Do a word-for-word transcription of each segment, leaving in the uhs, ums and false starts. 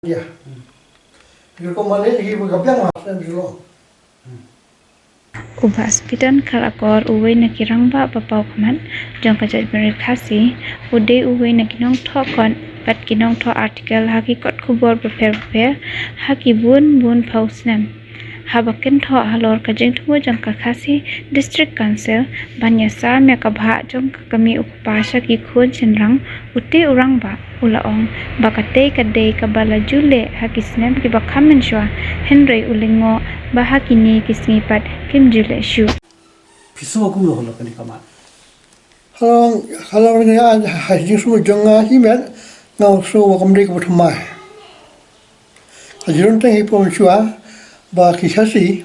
Ïa. Ïa, ko mane ïa ki ba ka biang ha snem jong. U Bah Spiton Kharakor, uwei na ki rangbah ba paw khmat jong ka jaitbynriew Khasi, u dei uwei na ki nongthoh kot bad ki nongthoh article ha ki kot khubor bapher bapher ha ki bun bun phew snem. Haba kynthoh halor ka jingthmu jong ka Khasi District Council ban ïasam ïa ka bhah jong ka kmie u kpa sha ki khun shynrang, u te u rangbah u la ong ba katei ka dei kaba la ju leh ha ki snem kiba kham mynshuwa, hynrei u lyngngoh ba ha kine ki sngi pat kim ju leh shuh. Phi sngew kumno halor kane ka mat? Halor, halor kane ka, ha jingsngew jong nga hi met, nga sngew ba kam dei kaba thymmai. Ka jingteng hi pom shuwa ba ki Khasi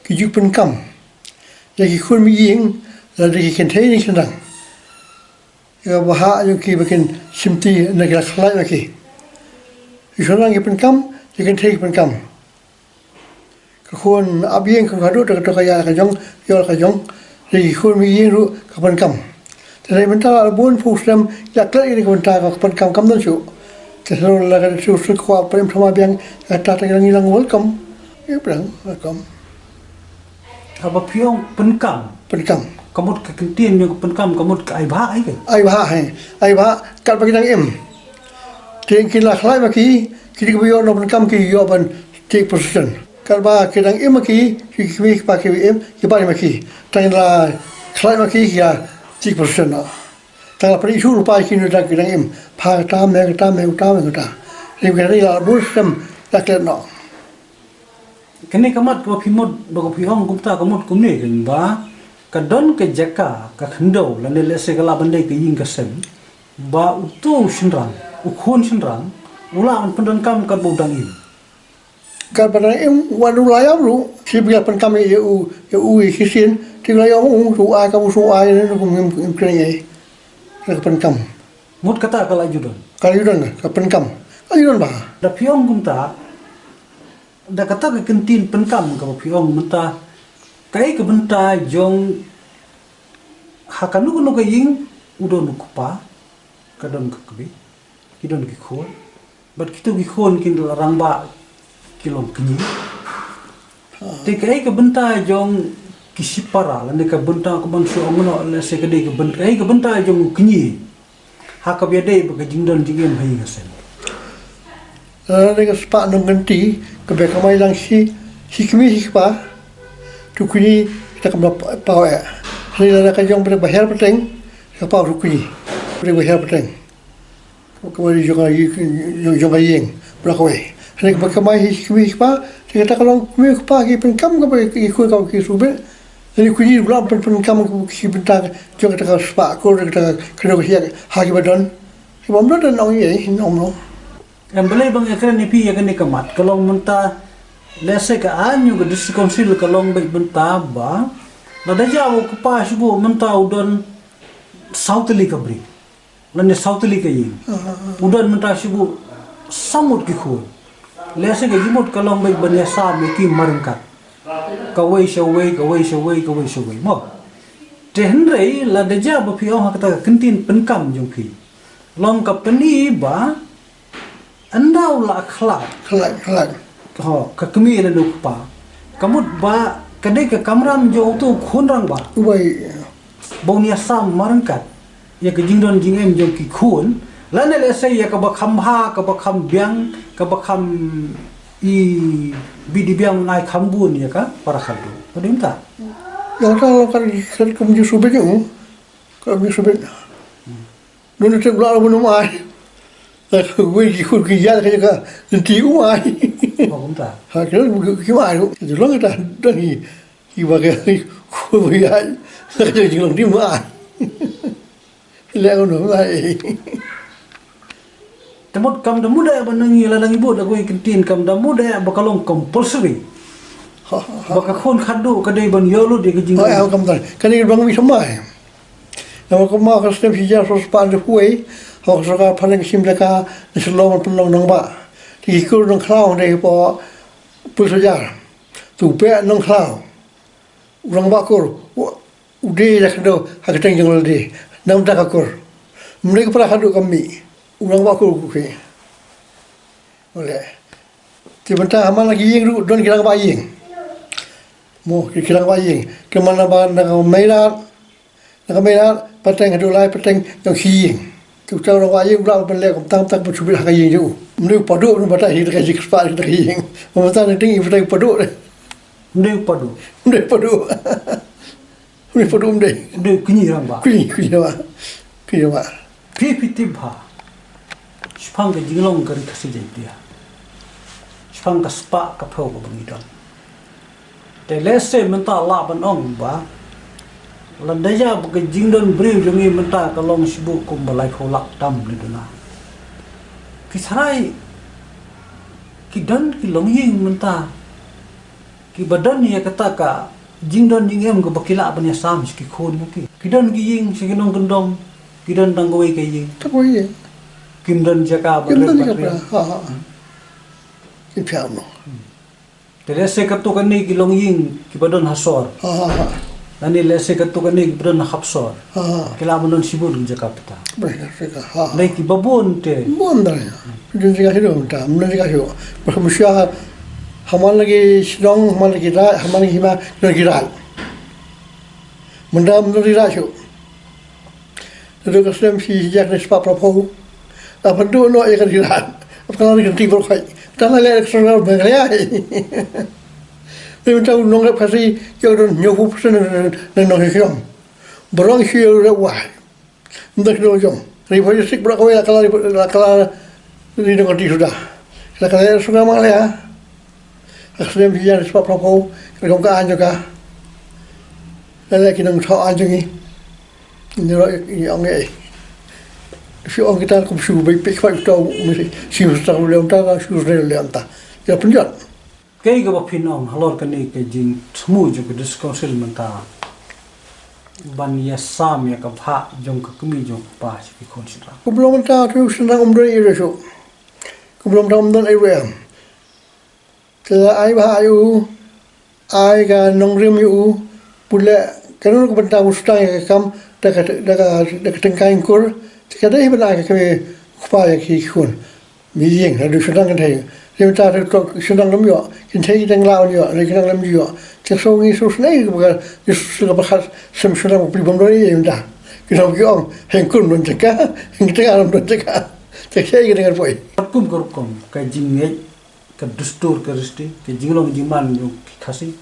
ki ju pyndonkam ïa ki khun ïing lada ki kynthei ne shynrang. Ïa ka bhah jong ki ba kin shimti ne ki la khlaiñ ma ki. Ki shynrang ki pyndonkam, ki kynthei ki pyndonkam. Ka khun ap ïing ka khadduh te ka to ka ïa ka jong, ïoh ka jong. Te ki khun ïing ruh ka pyndonkam. Te dei mynta la bun phew snem ïa klet ïa ka bynta ka pyndonkam kam don shuh. Te shu la ka shu shu kwah pyndonkam thymmai biang, kata te ngi la welcome. Ïa pyndonkam, welcome. Haba phi ong pyndonkam. Pyndonkam. Ka mut ka kyntien jong ka pyndonkam, ka mut ka ai bhah ai ka? Ai bhah, hei. Ai bhah katba ki dang im. Te ki la khlaiñ ma ki, ki dei kiba ïoh nongpyndonkam ki ïoh ban take possession. Katba ki dang im ma ki, ki kmie ki kpa ki im, ki bai ma ki. Tang la khlaiñ ma ki, ki ïa take possession noh. Tang la pyndonkam shuh ruh pa ki nu dang ki dang im. Pha kata, me kata, me kata, me kata. Te ki dang la bun snem ïa klet noh. Kane ka mat kaba phi mut, ba ka phi ong kumta ka mut kumne, kan ba ka don ka jaka, ka khyndew lane lehse ka lah ban dei ka ïing ka sem ba uto u shynrang, u khun shynrang u lah ban pyndonkam katba u dang im. Katba dang im, wat u la ïam ruh, shi ba ïa pyndonkam ïa u, ïa u ïa shisien, te u la ïam u, u ai kam u, u ai ne u kum im, im kren ïa ka pyndonkam. Mut kata ka la ju don. Ka la ju don, ka pyndonkam. Ka la ju don ba. Da phi ong kumta, da kata ka kyntien pyndonkam kaba phi ong mynta, kaei ka bynta jong, ha kano kano ka ïing u don u kpa, ka don ka kmie, ki don ki khun, bad kito ki khun kin da la rangbah, ki long kñi. Te kaei ka bynta jong ki shipara lane ka bynta ka ban shu ong noh, lehse ka dei ka bynta, kaei ka bynta jong u kñi ha kaba ïadei bad ka jingdon jingem ha ïing ha sem? Lada ka spah nongkynti kaba kamai lang shi, shi kmie shi kpa, te u kñi te kam da paw eh. Hynrei lada ka jong ba dei ba hiar pateng, ka paw u kñi ba dei ba hiar pateng. Kaba dei jong ka ïing, jong, jong ka ïing, ba la kawei. Hynrei kaba kamai hi shi kmie shi kpa, te kata ka long kmie kpa ki pyndonkam kaba ki khun kaba ki shu bit. Hynrei u kñi u la pyn, pyndonkam ki bynta jong kata ka spah kur, kata ka kyndoh ka hiar ha kiba don. Kiba ym don, don ong ïa, ong ong. Em, balei ba nga kren ïa phi ïa kane ka mat, ka long mynta, lehse ka aiñ jong ka District Council ka long beit mynta ba lada jia u kpa shu buh mynta u don saw tylli ka bri lane saw tylli ka ïing. U don mynta shu buh saw ngut ki khun. Lehse ka jingmut ka long beit ban ïasam ïa ki marryngkat. Kawei sha uwei, kawei sha uwei, kawei sha uwei. Mo. Te hynrei lada jia ba phi ong ha kata ka kyntien pyndonkam jong phi, long ka pyni ba ynda u la khlad. Khlad, khlad. Ho, ka kmie lane u kpa, ka mut ba ka dei ka kamram jong uto u khun rangbah. Uwei. Ba un ïasam marryngkat ïa ka jingdon jingem jong ki khun, lane lehse ïa kaba kham bha, kaba kham biang, kaba kham i bit i biang, un ai kham bun ïa ka para khadduh. Ka dei mynta. Ïa kata long ka, ka kum jingsngewbha jong u. Ka kum jingsngewbha. Nuna te u la, u la bun um ai. Wei ki khun ki ïa ka, ka lynti um ai. Ba kumta. Ha, ka long ki um ai. Ka long kata don hi. Kiba ka khun ba ïaid, ka jinglong dei ma ai. Leh kumno ma ai. Te mut kam da mut eh ba ngi la dang i bud da kawei ka kyntien, kam da mut eh ba ka long compulsory. Ha, ha, ha. Ba ka khun khadduh ka dei ban ïoh lut ïa ka jing. Ha, ha, kam da. Kane ka bang mi thymmai. Namar kumba ka snem shi hajar saw spah hynriew phew wei, ha ka sorkar phareng ka shim jaka na Shillong ban pynlong nongbah. Te ki kur nongkhlaw dei hapoh pul hajar. Te u peh nongkhlaw, u rangbah kur, u, u die ïa ka khyndew ha ka kyrteng jong lade, na ka bynta ka kur. Ym dei ka para khadduh ka mih, u rangbah kur u khie. Ole. Te mynta ha man la ki ïing ruh don ki rangbah ïing. Mo ki, ki rangbah ïing. Ki man la ba na ka Meirat, na ka Meirat pateng haduh lai pateng jong ki ïing. Te uta u rangbah ïing u lah ban leh kumta kumta ban shu bit ha ka ïing jong u. Ym dei u paduh, ym dei u paduh hi da ka jingspah hi da ka ïing. Mynta ne ding i paduh, paduh. Ym dei u paduh. Ym dei u paduh. Ym dei u paduh, ym dei. Ym dei u kñi rangbah. Kñi, kñi rangbah. Kñi rangbah. Phi, phi tip bha. Shaphang ka jinglong ka Ri Khasi Jaiñtia, shaphang ka spah ka phew kaba ngi don. Te lehse mynta lah ban ong ba lada ïa ba ka jingdon briew jong ngi mynta ka long shibun kumba laiphew lak tam ne duna. Phi tharai ki don ki longïing mynta kiba don ïa kata ka jingdon jingem kaba ki lah ban ïasam sha ki khun ki. Ki don ki ïing sha ki nongkyndong, ki don tang kawei ka ïing. Tang kawei ïing. Kim don jaka ba, kim don jaka ba, ha, ha. Kim phiah noh. Te lehse katto katne ki longïing kiba don ha sor. Ha, ha, ha. Lane lehse katto katne kiba don ha khap sor. Ha, ha. Ki lah ban don shibun ki jaka pata. Ba, ha, ha. Dei kiba bun te. Bun da. Don jaka hi don ta, don jaka hi. Ba ka musha ha man la ki shnong, ha man la ki raij, ha man la ki hima, don ki raij. Mynta don ki raij shu. Te ka snem shi hajar khyndai spah phra phew. Ap haduh noh ïa ka ri Iran. Ap ka la ri ka ti bor khai. Ta la leh ka sor Meghalaya. Te mynta u nongrep Khasi ïa u don hynñiew phew percent na nonghikai. Barong shi ïa u rep wai. Mynta ki nongjong. Ri Bhoi District baroh kawei la ka la ri, la ka la ri nongkati suda. La ka leh sor Meghalaya. Ka snem shi hajar khyndai spah phra phew. Ka kum ka aiñ jong ka. La leh ki nongthaw aiñ jong ngi. Ngi ruh ngi ong ei. Shu ong kita kum shu bai pek pat uta u mesti shu stang u lem ta, shu sne lem ta. Ïa pynjot. Kaei kaba phin ong halor kane ka jingthmu jong ka District Council mynta ban ïasam ïa ka bhah jong ka kmie jong ka kpa sha ki khun shynrang? Kumno mynta tu shynrang um don ei ruh shu. Kumno mynta um don ei ruh em. Te la ai bha ai u, ai ka nongrim ïa u, pule ka nong ka bynta u sdang ïa ka kam da ka, da ka, da ka tyngka ïing kur, te ka dei ban ai ka kmie kpa ïa ki khun. Mi ïing, naduh shynrang kynthei. Te mynta te tok shynrang lam ïoh, kynthei ki dang law ïoh, re ki dang lam ïoh. Te so ngi so snei ka ba ka, ngi so ka ba ka sem shynrang ba pli bym don ïa mynta. Ki nong ki ong, heng kur don jaka, heng tynga don jaka. Te sei ki dang poi. Kum ka rukom, ka jingngeit ka dustur ka risti, ka jinglong jingman jong ki Khasi.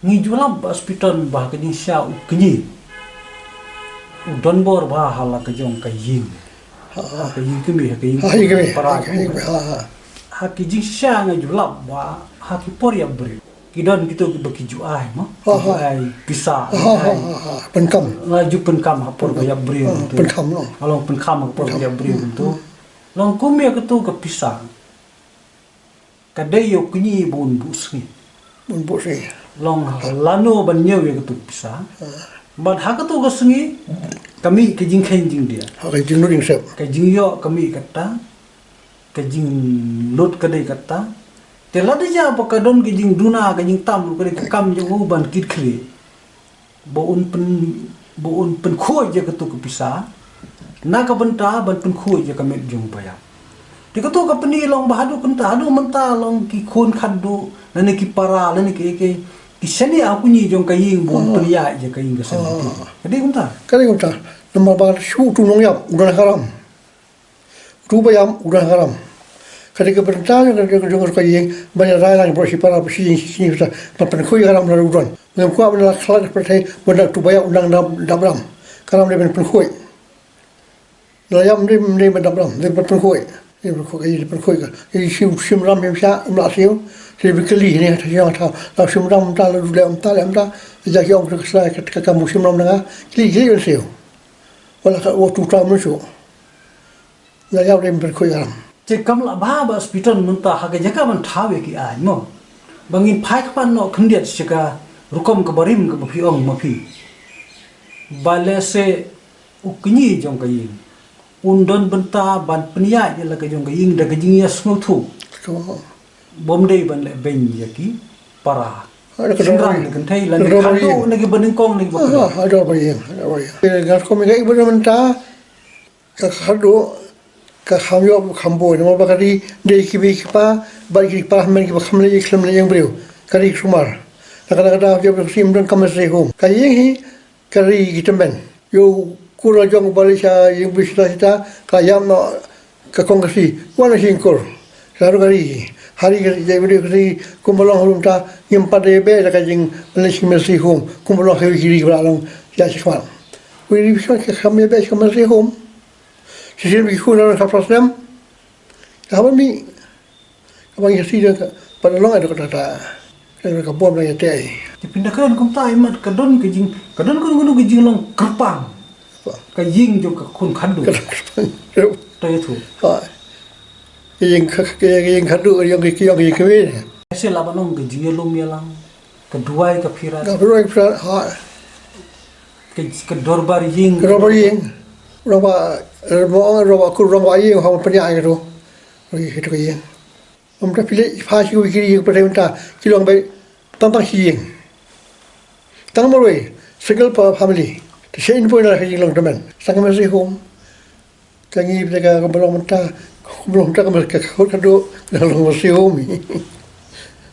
Ngi ju lap ba Spiton ba ka jingshisha u kñi u don bor bha ha la ka jong ka ïing. Ha, ha. Ha ka ïing kmie, ha ka ïing para. Ha, ïing kmie, ha, ha. Ha ka jingshisha nga ju lap ba ha ki por ïap briew ki don kito kiba ki ju ai mo. Ha, ha. Ki ju ai pisa, ha, ha, ai. Ha, ha. Pynkam. Nga ju pynkam ha por ba ïap briew. Ha, pynkam, no. Nga long pynkam ha por ba ïap briew to. Long kumne kito ka pisa. Ka dei ïa u kñi ba un buh sngi. Un buh sngi. Long lano ban ñiew ïa katu ka pisa. Ah. Bad ha katu ka sngi ka mih ka jingkheiñ jingdiah. Ha ka jinglut jingsep. Ka jingïoh ka mih kata. Ka jinglut ka dei kata. Te lada ïa ba ka don ka jingduna ka jingtam ruh ka dei ka kam jong u ban kit khlieh. Ba un pyn, ba un pynkhuid ïa katu ka pisa na ka bynta ban pynkhuid ïa ka met jong u paidbah. Te katu ka pyni long ba haduh kynta, haduh mynta long ki khun khatduh lane ki para lane ki, ki, ki shaniah ha kñi jong ka ïing ba un pynïaid ïa ka ïing ka sem. Ah. Ka dei kumta. Ka dei kumta. Namar ba shu tu nongïap u don ha ka ram. Tu ba ïam u don ha ka ram. Ka dei ka bynta jong ka, jong ka, jong ka ïing ban ïa rai lang bro shi para shi ïing shi ïing shi para ban pynkhuid ka ram la u don. Ngam kwah ban la khlad pyrthei ban da tu ba ïam u nang dap, dap ram. Ka ram dei ban pynkhuid. La ïam dei, dei ban dap ram, dei ban pynkhuid. Dei pynkhuid ka ïing, dei pynkhuid ka. Ïa shi, shim ram ïa sha, um la siew. Shi bi kali ni ha ta ïa ta. La shim ram ta la du le um ta le um ta. Ja ki ong ka sla ka, ka, ka mu shim ram na nga. Kli, kli ban siew. Wala ka wa tu ta mun shu. Nga ïa u dei ban pynkhuid ka ram. Te kam lah bha ba Spiton mynta ha ka jaka ban thaw ïa ki aiñ mo. Ba ngin phai kpan noh khyndiat sha ka rukom kaba rim kaba phi ong ma phi. Ba lehse u kñi jong ka ïing un don bynta ban pynïaid ïa la ka jong ka ïing da ka jingïasngewthuh. To. Bym dei ban leh beiñ ïa ki para. Ha, da ka shynrang, da ka kynthei, lane da ka kynthei, na ki banyngkong, na ki ba kynthei. Ha, ha, da ka ïing, da ka ïing. Te nga rukom ïa ka i ba don mynta. Ka khadduh, Ka kham ïoh kham bun namar ba ka ri dei ki mei ki pa bad ki para men kiba kham leh ïing khlem leh ïing briew. Ka ri sumar. Na kata ka daw jop ka sim don ka masi home. Ka ïing hi ka ri ki tymmen. Ïoh kur la jong ba leh sha ïing briew sita sita ka ïam noh ka kong ka si. Wan la sing kur. Sa ru ka ri. Ha ri ka ri jai briew ka ri kumba long harum ta ngim pat dei be da ka jing leh sha masi home. Kumba long ha ri ki ri ba long ïa shi khmat. Wi ri bishon ka kham ïa be sha masi home. Shisien ba ki khun la ron khatphra snem. Ka haba mih. Kaba ngi shisien ka ba la long ai da ka ta ta. Ka ka bom la ïa te ai. Te pynda kren kumta ai mat ka don ka jing ka don ka don ka jinglong kyrpang. Ka ïing jong ka khun khadduh. Ka don kyrpang. Ta ïathuh. Ha. Ka ïing ka ka ïing khadduh ka ïing ka ïing ka ïing ka ïing. Shisien la ba nong ka jingïalum ïalang. Ka duwai ka phirat. Ka duwai ka phirat ha. Ka, ka dorbar ïing. Ka dorbar ïing. Rangbah, rangbah, rangbah kur, rangbah ïing ha pynïaid ka tu. Ri ka tu ka ïing. Mynta phi leit pha shi wei ki ri ïing pynrem mynta ki long bai tang tang shi ïing. Tang marwei single per family. Te sha in poi na ka ïing long tymmen. Tang masi home. Ka ngi pynta ka ka ba long mynta ka ba long mynta ka ka ka ka ka do ka long masi home.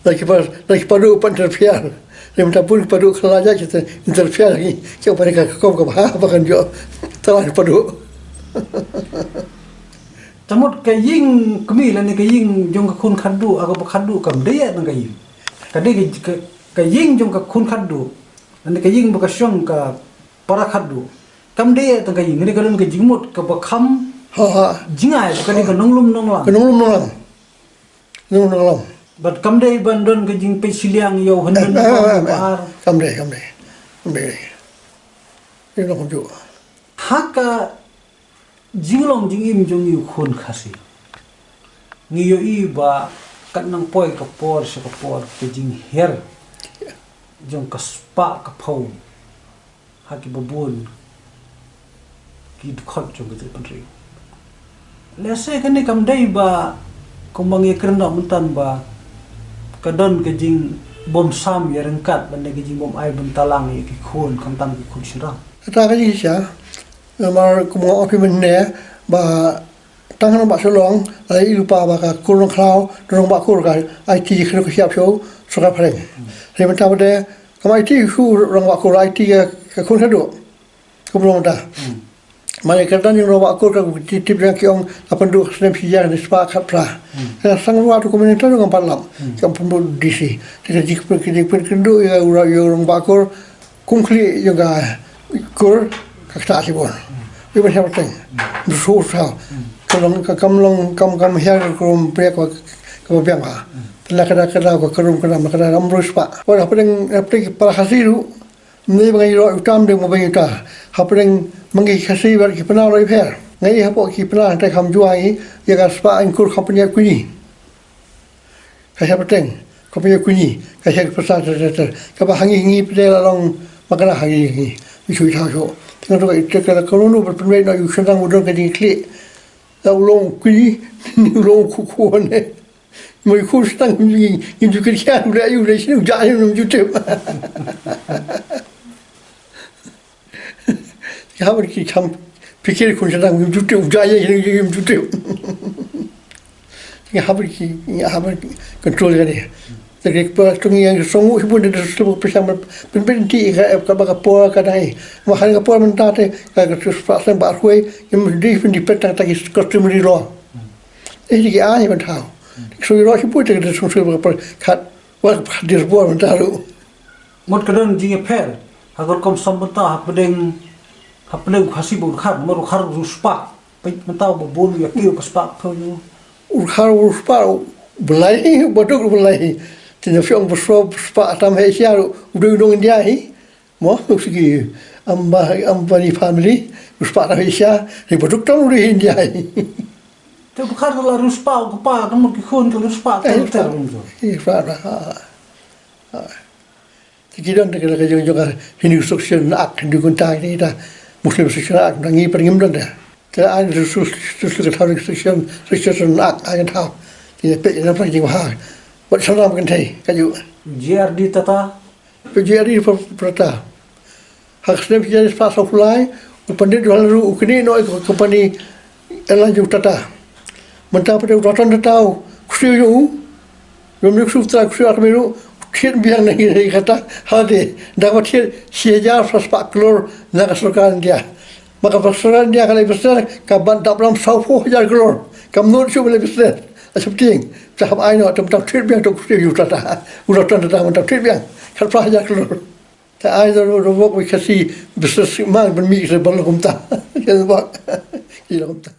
Na ki pa na ki pa do pan ter piar. Ni mynta pun ki pa do ka la ja kita ter piar ngi. Ki pa ka ka ka ba ha ba kan jo. Ta la pa do. Ta mut ka ïing kmie lane ka ïing jong ka khun khadduh ha kaba khadduh kam dei ïa tang ka ïing. Ka dei ka ka ïing jong ka khun khadduh lane ka ïing ba ka shong ka para khadduh. Kam dei ïa tang ka ïing, ka dei ka don ka jingmut kaba kham ha ha jingai ka dei ka nonglum nonglang. Ka nonglum nonglang. Nonglum nonglang. Bad kam dei ban don ka jingpeit shiliang ïa u hynmen ba ar. Kam dei, kam dei. Kam dei. Ni nong ju. Ha ka jinglong jingim jong ngi u khun Khasi. Ngi ïohi ba kat nang poi ka por sha ka por ka jinghiar jong ka spah ka phew ha ki babun ki dkhot jong ka jaitbynriew. Lehse kane kam dei ba kumba ngi kren da mynta ba ka don ka jingbym sam ïa ryngkat ban dei ka jingbym ai bynta lang ïa ki khun khamtam ki khun shynrang. Kata ka jingshisha. Namar kumba nga ong phi mynne ba tang rangbah Shillong la ïohi lypa ba ka kur Nongkhlaw rangbah kur ka aiti ka khun ka shyiap shuh sha ka phareng. Hynrei mynta ba dei kam aiti shuh rangbah kur aiti ka ka khun khadduh. Kumba long mynta. Mane ka dang rangbah kur ka tip tip jong ki ong la pynduh snem shi hajar ne spah khatphra. Ka sang ruh tu kumne tu ngam pat lap. Kam pynduh D C. Te ka jingpyn ka jingpynkynduh ïa u rangbah kur. Kum khlieh ïa ka kur ka ktah shibun. Ïa ban shah pateng. Ndu shu sha. Ka long ka kam long kam kam hiar ka rum pria ka ka biang ka. Tela ka da ka da ka rum ka da ka da ram rus pa. Wa hapdeng hapdeng para Khasi ruh. Mne ba ngi ro utam de mo ba ngi ta. Hapdeng mangi Khasi bar ki pynah roi pher. Ngi hapoh ki pynah te kham jua ngi ïa ka spah in kur kham pynïaid kuini. Ka hiar pateng, ka pynïaid kuini, ka hiar pyrsa ter ter ter. Kaba ha ngi ngi pynïaid la long makna ha ngi ngi. Ngi shu ïa shu. Tengah tu ka ite ka la ka runu ber pynwei na yu sendang u don ka jingklik. La u long kuini, u long ku ku ne. Mo yu ku sendang ngi ngi ju kir hiar u la yu la sini u ja yu ju tip. Nga habar ki kham pikir khun sdang ngim ju tip, u jai ngim ju tip. Nga habar ki, nga habar ki control ka dei. Te ki kpa tu ngi yang song u shibun de slu pisa pyn pyn ti ka ka ba ka por ka dei. Ma han ka por mynta te ka ka tu spah snem ba arhwei ngim dei pyn depend tang tang ki customary law. Eh, ki ai ban thau. Ki song ro shibun te ka tu song song ba ka por kat wa ka dir bor mynta ruh. Ngut ka don jingïapher ha ka rukom sam bynta hapdeng hapdeng u Khasi bad u Dkhar, namar u Dkhar u spah. Peit mynta ba bun ïa ki u ka spah phew ïa u. U Dkhar u spah u Blei, u baduk u Blei. Te na phi ong ba spah, spah tam ha Asia u dei u nong India hi. Mo u sigi Amba, Ambani family u spah tam ha Asia, hi baduk tam u dei India hi. Te u Dkhar la u spah u kpa ka mut ki khun ka u spah te te. Hi spah da. Ha. Ha. Te ki don te ka la ka jong jong ka Hindu Succession Act, Hindu Kunta, te ta Muslim Succession Act, na ngi pat ngim don te. Te ai tu tu tu ka thaw Succession, Succession Act ai ka thaw. Te pe na pa jing ha. Wat sa ram kan thei ka ju. G R D Tata. Pe G R D Tata. Ha ka snem shi hajar spah saw phew lai, u Pandit Jawaharlal Nehru u knieh noh ïa ka company airline jong Tata. Mynta pat u Ratan Tata u khuslai ïa u. Ym ni khuslai, khuslai ïa ka mihnong, thied biang na ngi kata, hade, da kaba thied shi hajar phra spah klur na ka sorkar India. Ma ka sorkar India ka leh business, ka ban dap lam saw phew hajar klur. Kam nud shuh ban leh business. A sheptieng, sa hap ai noh, tam tam thied biang to khuslai ïa u Tata. U Ratan Tata, tam tam thied biang. Khatphra hajar klur. Te ai da ro ro wok wi Khasi business man ban mih se ban la kumta. Ke bak. Ki la kumta.